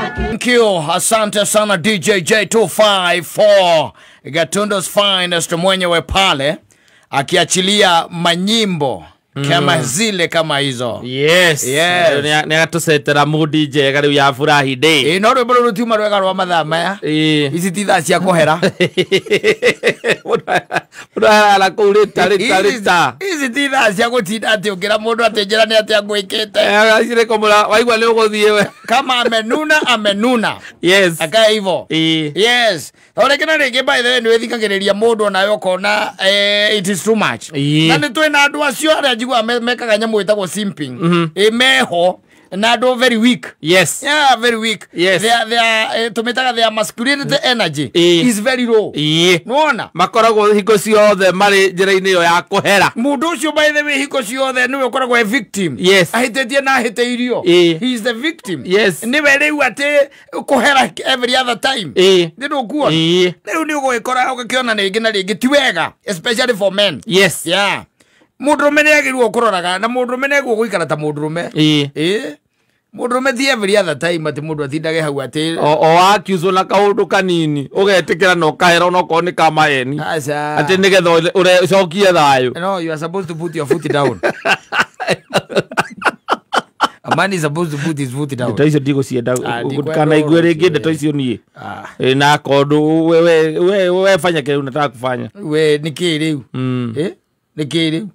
Thank you. Asante sana DJ J254 Gatundo's finest mwenyewe pale akiachilia manyimbo kama zile kama hizo. Yes. Yes. Nĩ agatũcetera mood njega rĩu ya furahi day. Ĩ no rwĩmbo rũrũ tiuma rwega rwa mathaa maya. Ĩ. Ici ti thaa cia kũhera. Mũndũ arara kũu rĩta rĩta rĩta. Ici ti thaa cia gũtinda atĩ ũkĩra mũndũ atĩ njĩra nĩ atĩa ngwĩkĩte. Agacire kũmũra waigua nĩ ũgũthiĩ we. Kama amenuna amenuna. Yes. Akae hivyo. Ĩ. Yes. O rĩngĩ na rĩngĩ by the way nĩ wĩthikagĩrĩria mũndũ onawe ũkona it is too much. Ĩ. Na nĩ twĩna andũ acio arĩa njiguaga mekaga nyamũ ĩtagwo simping. Ĩ meho na andũ very weak. Yes. Yeah, very weak. Yes. They are tũmĩtaga their masculinity energy Ĩ. is very low. Ĩ. Nĩwona? Makoragwo hingo ciothe marĩ njĩra-inĩ ĩyo ya kũhera. Mũndũ ũcio by the way hingo ciothe nĩwe ũkoragwo e victim. Yes. Ahĩtĩtie na ahĩtĩirio. Ĩ. He is the victim. Yes. Nĩwe rĩu atĩ kũhera every other time. Ĩ. Nĩ ndũkuona? Ĩ. Rĩu nĩ ũgũgĩkora ũgĩkĩona rĩngĩ na rĩngĩ ti wega especially for men. Yes. Yeah. Mũndũrũme nĩ agĩrĩirwo kũroraga na mũndũrũme nĩ agĩrĩirwo gũikara ta mũndũrũme. Ĩ. Ĩ. Mũndũrũme ti every other time atĩ mũndũ atindage hau atĩ O wakiuzwo na kaũndũ kanini ũgetĩkĩra na ũkahera onokorwo nĩ ka maheni. Aca. Atĩ nĩgetha ũcokie thayũ. No, you are supposed to put your foot down. A man is supposed to put his foot down. Ndeto icio ndigũcienda Ah, ndikwenda ndikanaigue rĩngĩ ũcio, ndeto icio niĩ. Ah. Ĩ, na kondũ we fanya kĩrĩa unataka kufanya. We nĩ kĩ rĩu? Ĩ? Nĩ kĩ rĩu?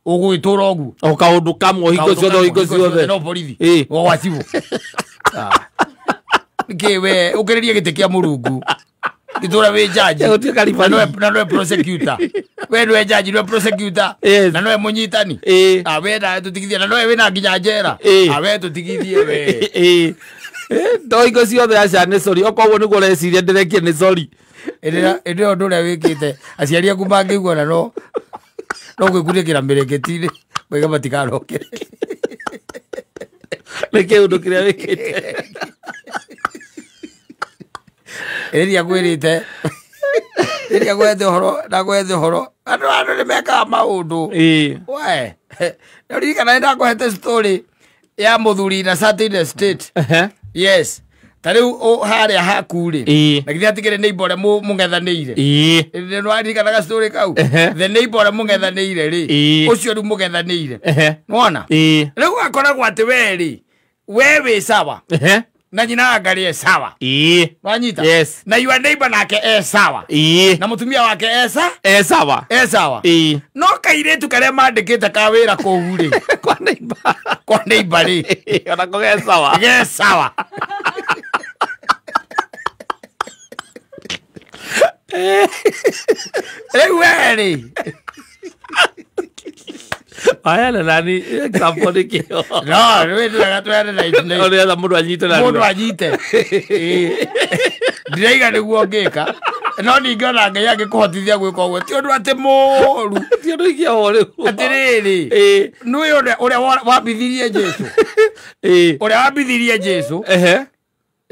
Ũgũgĩtũra ũguo? O kaũndũ kamwe hingo ciothe hingo ciothe. No borithi. Ĩ. O gwa cibũ. Ah. Nĩkĩ we ũkĩrĩrie gĩtĩ kĩa Mũrungu. Gĩtũra wĩ jaji. Gũtuĩka referee. Na nowe prosecutor. We nĩwe jaji, nĩwe prosecutor. Yes. Na nowe mũnyitani. Ĩ. Ah, we na tũtigithie na nowe wĩna nginya njera. Ĩ. Ah, we tũtigithie we. Ĩ. Ĩ, to hingo ciothe aca nĩ sorry okorwo nĩguo ũreciria ndĩrekie nĩ sorry. Ĩndĩ ĩyo ũndũ ũrĩa wĩkĩte aciari aku mangĩigua na no gwĩkunĩkĩra mĩrĩngĩti-inĩ moiga matikarokere. Nĩ kĩũndũ kĩrĩa wĩkĩte. Ĩrĩa ngwĩrĩte rĩrĩa ngwethe ũhoro na ngwethe ũhoro andũ nĩ mekaga maũndũ. Ĩ. We nĩũririkana nĩ ndakũhete story ya mũthuri na certain state. Ehe. Yes. Ta rĩu harĩa haku rĩ. Ĩ. Na githĩ atigĩrĩ neighbor ũrĩa mũng'ethanĩire. Ĩ. Nĩ waririkanaga story kau? Ehe. The neighbor ũrĩa mũng'ethanĩire rĩ. Ĩ. Ũcio rĩu mũng'ethanĩire. Ehe. Nĩwona? Ĩ. Rĩu akoragwo atĩ we rĩ, we wĩ sawa. Ehe. Na nyina wa Ngarĩ e sawa. Ĩ. Wanyita? Yes. Na your neighbor nake e sawa. Ĩ. Na mũtumia wake e sa? E sawa. E sawa. Ĩ. No kairĩtu karĩa mandĩkĩte ka wĩra kũu rĩ. Kwa neighbor. Kwa neighbor rĩ. Onako ge sawa. Ge sawa. Rĩu we rĩ. Aya nani example nĩ kĩo. No, rĩu nĩ tweane na Nĩgetha mũndũ anyite na mũndũ anyite. Ĩ. Ndiraiga nĩguo ngĩka. No ningĩ ona Ngai angĩkũhotithia gwĩka ũguo ti ũndũ atĩ mũũru. Ti ũndũ ingĩohwo rĩu. Atĩrĩrĩ. Ĩ. Nĩũĩ ũrĩa wambithirie Jesũ. Ĩ. Ũrĩa wambithirie Jesũ. Ehe.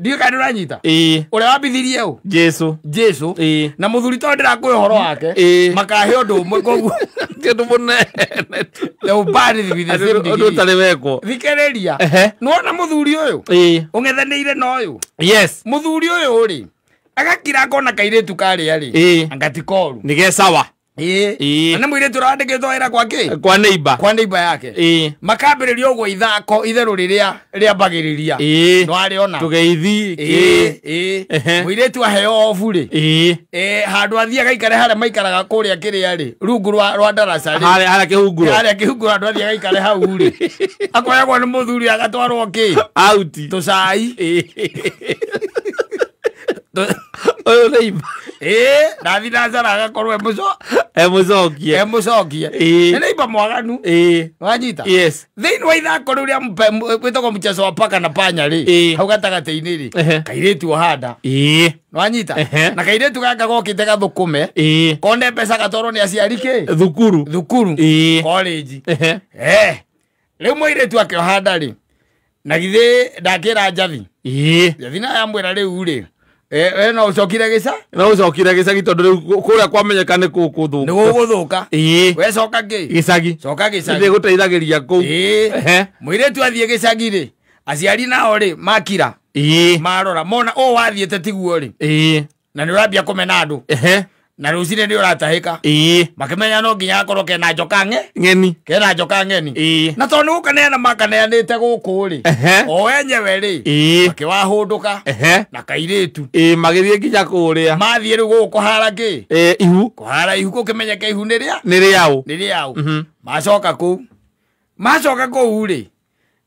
Ndiũĩ kana nĩũranyita. Ĩ. Ũrĩa wambithirie ũ? Jesũ. Jesũ. Ĩ. Na mũthuri tondũ ndĩrakũhe ũhoro wake. Ĩ. Makahe ũndũ ũmwe koguo. Ti ũndũ mũnene. They will burn with the same Ũndũ degree. ũtarĩ wekwo. Thikĩrĩria. Ehe. Nĩwona mũthuri ũyũ? Ĩ. Ũng'ethanĩire na ũyũ. Yes. Mũthuri ũyũ rĩ, agakira akona kairĩtu karĩa rĩ. Ĩ. Anga ti koru. Nĩ ge sawa. Ĩ. Ĩ. Na nĩ mũirĩtu ũrandĩkĩtwo wĩra kwa kĩ? Kwa neighbor. Kwa neighbor yake. Ĩ. Makambĩrĩria ũguo ithako itherũ rĩrĩa rĩambagĩrĩria. Ĩ. Nĩwarĩona? Tũgeithi. Ĩ. Ĩ. Ehe. Mũirĩtu aheo obu rĩ. Ĩ. Ĩ, handũ athiĩ agaikare harĩa maikaraga kũrĩa kĩrĩa rĩ, rungu rwa ndaraca rĩ. Harĩa kĩhunguro. Harĩa kĩhunguro handũ athiĩ agaikare hau rĩ. Akoyagwo nĩ mũthuri agatwarwo kĩ? Auti. Tũcai. Ĩ. Ũyũ neighbor. Ĩ, ndathi nacara agakorwo E mũcokie. e mũcokie. Ĩ. Nĩ neighbor mwaganu. Ĩ. Wanyita? Yes. Thĩinĩ wa ithako rĩu rĩa wĩtagwo mchezo wa paka na panya rĩ, Ĩ. hau gatagatĩ-inĩ rĩ, Ehe. kairĩtu ohanda. Ĩ. Wanyita? Ehe. Na kairĩtu gaka gokĩte gathũkũme, Ĩ. kone mbeca gatwarwo nĩ aciari kĩ? Thukuru. Thukuru. Ĩ. College. Ehe. Eh. Rĩu mũirĩtu akĩohanda rĩ, na githĩ ndakĩra Njathi. Ĩ. Njathi nayo amwĩra rĩu rĩ, we no ũcokire gĩca? No ũcokire gĩcagi tondũ rĩu kũrĩa kwamenyeka nĩ Nĩ gũgũthũka. gũgũthũka. Ĩ. We coka kĩ? Gĩcagi. Coka gĩcagi. Nĩ gũteithagĩria kũu. Ĩ. Ehe. Mũirĩtu athiĩ gĩcagi rĩ, aciari nao rĩ, makira. Ĩĩ. Marora mona ũũ wathiĩte tiguo rĩ. Ĩĩ. Na nĩ ũrambia kũmena andũ. Ehe. Na rũcinĩ nĩ ũratahĩka. Ĩĩ. Makĩmenya no nginya akorwo kena njoka ng'e. Ng'eni. Kena njoka ng'eni. Ĩĩ. Na tondũ nĩ gũkaneana makaneanĩte gũkũ rĩ. Ehe. O enyewe rĩ. Ĩĩ. Makĩwahũndũka. Ehe. Na kairĩtu. Ĩĩ magĩthiĩ nginya kũrĩa. Mathiĩ rĩu gũkũ kũhara kĩ? Ĩĩ ihu. Kũhara ihu gũkĩmenyeka ihu nĩ rĩa? Nĩ rĩaũ. Nĩ rĩaũ. Mhm. Macoka kũu. Macoka kũu rĩ.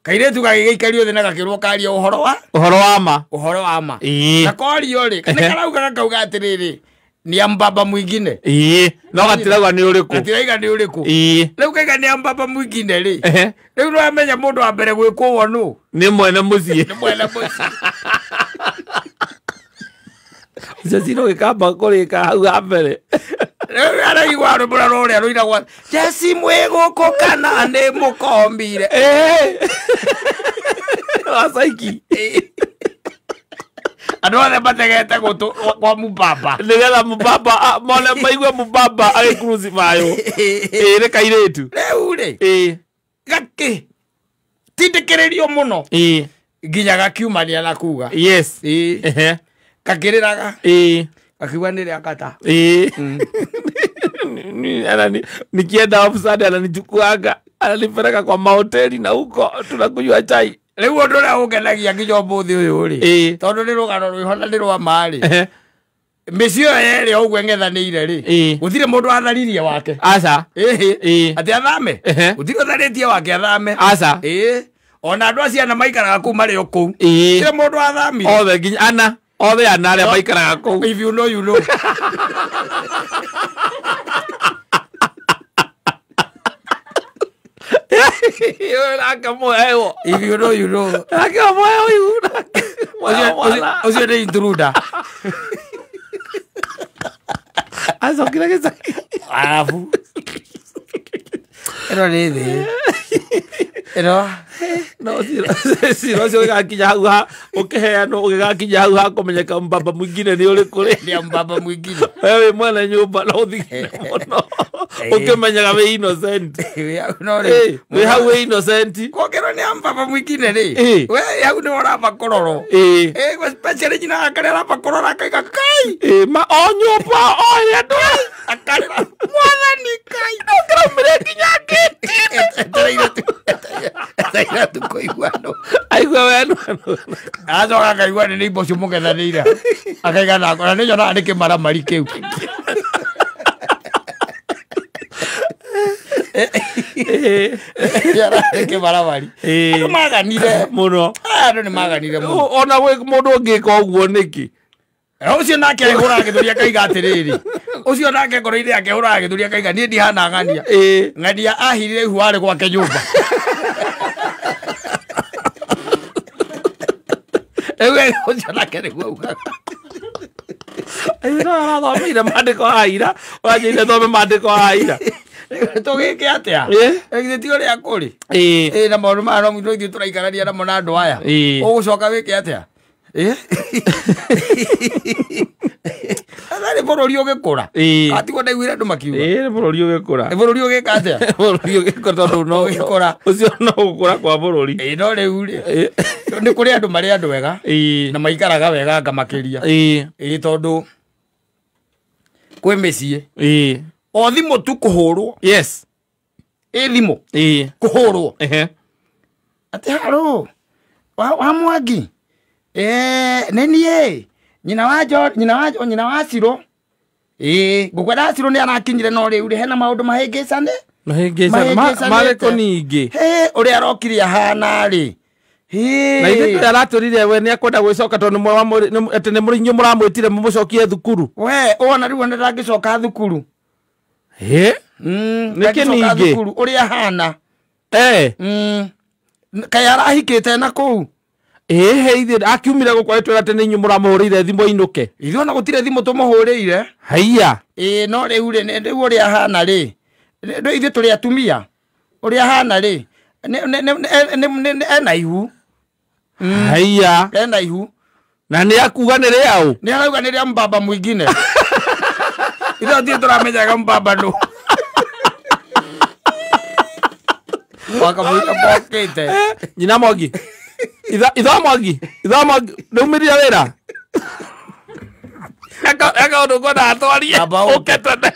Kairĩtu gagĩgĩikario thĩ na gakĩrwo karia ũhoro wa? Ũhoro wa ma. Ũhoro wa ma. Ĩĩ. Na korio rĩ, nĩ karauga gakauga atĩrĩrĩ, nĩ a mbaba mwingine. Ĩĩ. No gatirauga nĩ ũrĩkũ. Gatirauga nĩ ũrĩkũ. Ĩĩ. Rĩu kaiga nĩ a mbaba mwingine rĩ. Ehe. Rĩu nĩwamenya mũndũ wa mbere gwĩkũwo nũ? Nĩ mwene mũciĩ. Nĩ mwene mũciĩ. Ũcio cira ũgĩkamba kũrĩka hau ha mbere. Rĩu araigua rwĩmbo rũrĩa rũinagwo Jesi mwĩ gũkũ kana nĩ mũkombire. Ĩĩ. Wacaiki. Andũ othe mategete gũtũ kwa mũbaba. Nĩgetha mũbaba mone maigue mũbaba agĩcrucifywo. Ĩĩ nĩ kairĩtu. Rĩu rĩ. Ĩĩ. Gakĩ tindĩkĩrĩrio mũno. Ĩĩ. Nginya gakiumania na kuga. Yes. Ĩĩ. Ehe. Gakĩrĩraga. Ĩĩ. Gakiuga nĩ rĩa kata. Ĩĩ. Nikienda off Sunday ananichukuanga ananipeleka kwa mahoteli na huko tunakunywa chai. Rĩu ũndũ ũrĩa ũngenagia nginya ũmũthĩ ũyũ rĩ. Ĩĩ. Tondũ nĩ rũgano rwĩho na nĩ rwa ma rĩ. Ehe. Mĩciĩ ĩyo yerĩ o ũguo ĩng'ethanĩire rĩ. Ĩĩ. Gũtirĩ mũndũ watharirie wake. Aca. Ĩhĩ. Ĩĩ. Atĩ athame. Ehe. Gũtirĩ ũtharĩtie wake athame. Aca. Ĩĩ. Ona andũ acio ana maikaraga kũu marĩ o kũu. Ĩĩ. Gũtirĩ mũndũ wathamire. Othe nginya ana. Othe ana arĩa maikaraga kũu. If you know, you know. Nake mũheo. If you know, you know. Nake mũheo ihu. Nake mũheo mwana. Ũcio nĩ intruder. Acokire gĩcagi. Arabu. Ĩno nĩ thĩ. Ĩno. No cira ũcio ũgĩgakinya hau ha ũkĩheanwo ũgĩgakinya hau ha kũmenyeka mbaba mwingine nĩ ũrĩkũ rĩ. Nĩ mbaba mwingine. We wĩ mwene nyũmba no ũthigine mũno. Ũkĩmenyaga wĩ innocent. No rĩ. Wĩ hau wĩ innocent. Kũngĩrwo nĩ mbaba mwingine rĩ. Ĩĩ. We hau nĩ ũramba kũrorwo. Ĩĩ. Ĩĩ, especially nyina akarĩa aramba kũrora akaiga kai. Ĩĩ, ma o nyũmba o ĩrĩa andũ Akarĩra mwathani kai. No kĩraumire nginya ngĩti-inĩ. Etereire tu kũigua andũ. Aigua we nũ. Acoka akaigua nĩ nĩimbo ũcio mũng'ethanĩire. Akaiga na na nĩnyonaga nĩ kĩmaramari kĩu. Nĩ kĩmaramari. Ĩĩ. Andũ maganire Mũno. Andũ nĩ maganire mũno. Ona gwĩ mũndũ ũngĩka ũguo nĩkĩ? Ũcio nake ahũraga gĩthũri akaiga atĩrĩrĩ. Ũcio nake ngoro-inĩ yake ahũraga gĩthũri akaiga niĩ ndihana ng'ania. Ĩĩ. Ng'ania ahirire ihu arĩ gwake nyũmba. Rĩu ũcio nake nĩguo augaga. Ĩĩ, no arathomeire maandĩko ha ira. Ũranjĩrire thome maandĩko ha ira. Tũgĩke atĩa? Ĩĩ. Githĩ ti ũrĩa kũrĩ? Ĩĩ. Ĩĩ, na maũndũ maya no ithuĩ tũraikarania namo na andũ aya. Ĩĩ. Ũgũcoka wĩke atĩa? Ĩĩ. Nĩ bũrũri ũgĩkũra. Ĩĩ. Atigwo ndaiguire andũ makiuga. Ĩĩ, nĩ bũrũri ũgĩkũra. Nĩ bũrũri ũgĩka atĩa? Bũrũri ũgĩkũra tondũ no Ũgĩkũra. Ũcio no gũkũra kwa bũrũri. Ĩĩ, no rĩu rĩ. Ĩĩ. Nĩ kũrĩ andũ marĩ andũ ega. Ĩĩ. Na maikaraga wega anga makĩria. Ĩĩ. Ĩĩ, tondũ kwĩ mĩciĩ. Ĩĩ. O thimũ tu kũhũrwo. Yes. Ĩ thimũ. Ĩĩ. Kũhũrwo. Ehe. Atĩ harũ. Wa Mwangi. Nĩ niĩ. Nyina wa Jo, nyina wa Ciro. Ĩĩ, ngũkwenda Ciro nĩ arakinyire no rĩu rĩ hena maũndũ mahĩngĩcane. Mahĩngĩcane. Marĩkũ ningĩ? Hĩ, ũrĩa arokire ahana rĩ. Hĩ. Na ithuĩ tũrĩa aratwĩrire we nĩ akwenda gwĩcoka tondũ atĩ nĩ inyuĩ mũramwĩtire mũmũcokie thukuru. We, wona rĩu ona ndangĩcoka thukuru. Hĩ? Nĩkĩ ningĩ? Thukuru ũrĩa ahana. Eh. Kaĩ arahikĩte na kũu? Ĩĩ, he ithuĩ akiumire gũkũ agĩtwĩra atĩ nĩ inyuĩ mũramũhũrĩire thimũ ainũke. Ithuĩ ona gũtirĩ thimũ tũmũhũrĩire. Haiya. Ĩĩ, no rĩu rĩ, rĩu ũrĩa ahana rĩ. Rĩu ithuĩ tũrĩ atumia. Ũrĩa ahana rĩ, ena ihu. Haiya. Ena ihu. Na nĩ akuga nĩ rĩaũ? Nĩ arauga nĩ rĩa mbaba mwingine. Ithuĩ tũtirĩ tũramenyaga mbaba nũ. Wakamwĩta mbokĩte. Nyina Mwangi. Itha Mwangi, itha Mwangi, nĩumĩrire wĩra. Eka ũndũ ngwenda atwarie. Tamba ũke. Ũke tene.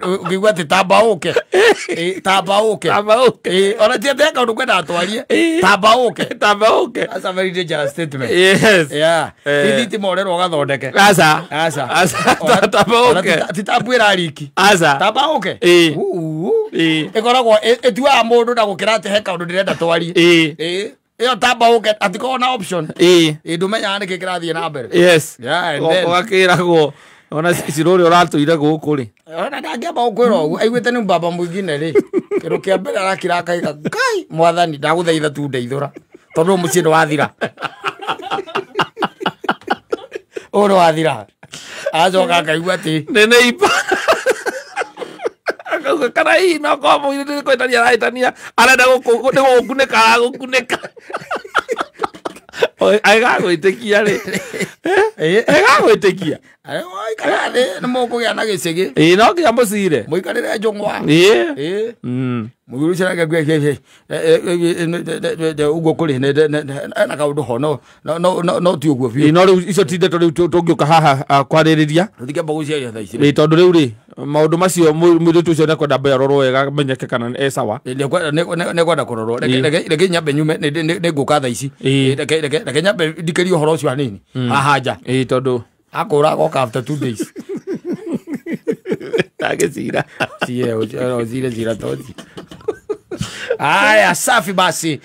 Ũngĩigua atĩ tamba ũke. Tamba ũke. Tamba ũke. Ona ti atĩ eka ũndũ ngwenda atwarie. Ĩĩ. Tamba ũke. Tamba ũke. That's a very dangerous statement. Yes. Yeah. Eh. Ti thitima ũrerwo ũgathondeke. Aca. Aca. Aca. Tamba Ona ũke. ti tambu ĩrariki. Aca. Tamba ũke. Ĩĩ. Uu. Ĩĩ. Ĩkoragwo ĩtuaga mũndũ na gũkĩra atĩ he kaũndũ ndĩrenda twarie. Ĩĩ. Ĩĩ. Ĩyo tamba ũke atikoragwo na option. Ĩĩ. Ĩĩ ndũmenyaga nĩkĩ kĩrathiĩ na mbere. Yes. Yeah, and then- Ũgakĩragwo ona Ciro ũrĩa ũratũire gũkũ rĩ. Ona ndangĩamba gũkwĩra ũguo aiguĩte nĩ mbaba mwingine rĩ kĩndũ kĩa mbere arakira akaiga ngai mwathani ndagũthaitha tu ndeithũra tondũ ũyũ mũciĩ nĩ wathira ũyũ nĩ wathira acoka akaigua atĩ Nĩ neighbor. Akauga kana hihi no korwo mũirĩtu nĩ kwĩtania arahĩtania arenda nĩ gũgũkunĩka aragũkunĩka. Agagwĩtĩkia rĩ. Ĩĩ. Agagwĩtĩkia. Aikara thĩ nĩ mũkũgĩa na gĩcĩgĩ Ĩĩ no nginya mũcire. mũikarĩre njũng'wa Ĩĩ. ĩĩ Mm. mũthuri ũcio nake ũguo kũrĩ na kaũndũ ho no no ti ũguo Ĩĩ biũ no rĩu icio ti ndeto rĩu tũngĩũka haha kwarĩrĩria. tũtingĩamba gũciaria thaa ici Ĩĩ tondũ rĩu rĩ maũndũ macio mũirĩtu ũcio nĩekwenda ambe arorwo wega amenyeke kana e sawa. nĩkwenda kũrorwo Ĩĩ. reke nyambe nyume nĩ ngũka thaa ici Ĩĩ. reke nyambe ndikĩrie ũhoro ũcio hanini haha nja Ĩĩ tondũ akũra agoka after 2 days ndagĩcira. cire cire cira toci haya safi basi.